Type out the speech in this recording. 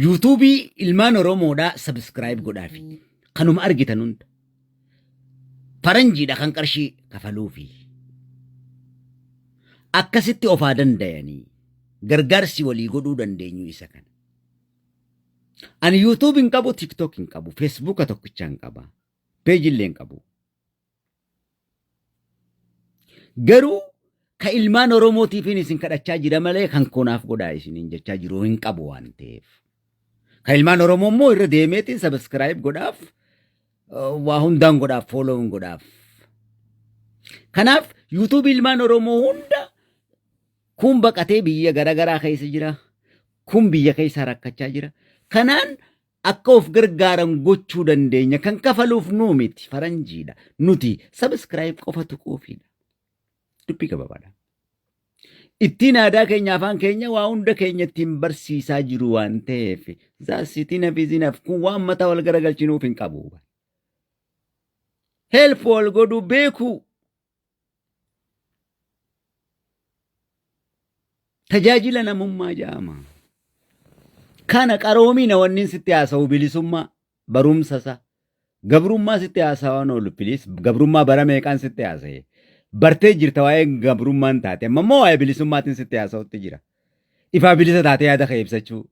Yuutuubii ilmaan Oromoodhaa subscribe godhaafi. Kanuma argitan hunda. Faranjiidha kan qarshii kafaluufi. Akkasitti of haa dandayanii. Gargaarsi walii godhuu dandeenyu isa kana. Ani YouTube hin qabu, TikTok hin qabu, Facebooka tokkicha hin qaba. Peejii illee hin qabu. Garuu ka ilmaan Oromootiifin isin kadhachaa jira malee kan koonaaf godhaa isiniin jechaa jiru hin qabu waan ta'eef. Ka ilmaan Oromoo immoo irra deemeetiin sabiskiraayib godhaaf waa hundaan godhaaf fooloon godhaaf. Kanaaf yuutuubii ilmaan Oromoo hunda kun baqatee biyya garaagaraa keessa jira. Kun biyya keessaa rakkachaa jira. Kanaan Akka of gargaaran gochuu dandeenya. Kan kafaluuf nuu miti faranjiidha. Nuti subscribe qofa tuquufiidha. Dubbii gababaadha. Ittiin aadaa keenya afaan keenya waa hunda keenya ittiin barsiisaa jiru waan ta'eef zaasitiin hafiizinaaf kun waan mataa wal garagalchinuuf hin qabu. Help wal godhuu beekuu. Tajaajila namummaa jedhama. Kana qaroomina wannin sitti haasa'u bilisummaa barumsa isaa. Gabrummaa sitti haasa'an oolu piliis gabrummaa bara meeqaan sitti haasa'e. Bartee jirta waa'ee gabrummaan taate amma immoo waa'ee bilisummaatiin sitti haasa'utti jira. Ifaa bilisa taatee yaada kee ibsachuu.